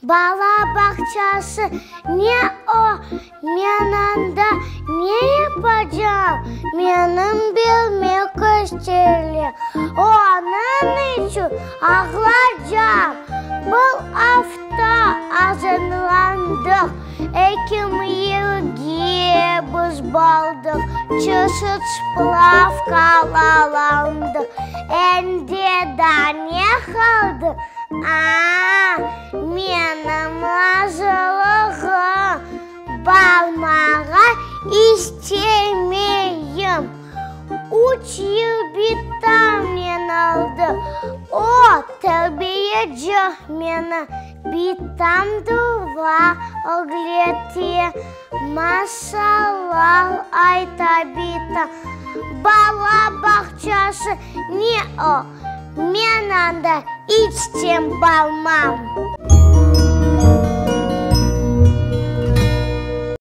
Bala bağçası ne o? Men anda ne yapacağım? Menim belime kösterile, onıñ içün ağlaycağım. Bir afta azırlandıq, ekim yerge biz bardıq, çeşit spravkalar aldıq. Endi daa ne qaldı? A, menim razılığım, barmağa istemeyim. Üç yıl bitamnen oldı, o, terbiyeci, meni bitam dua ögrete, masallar ayta bitam. Bala bağçası ne o? Men anda iç te barmam.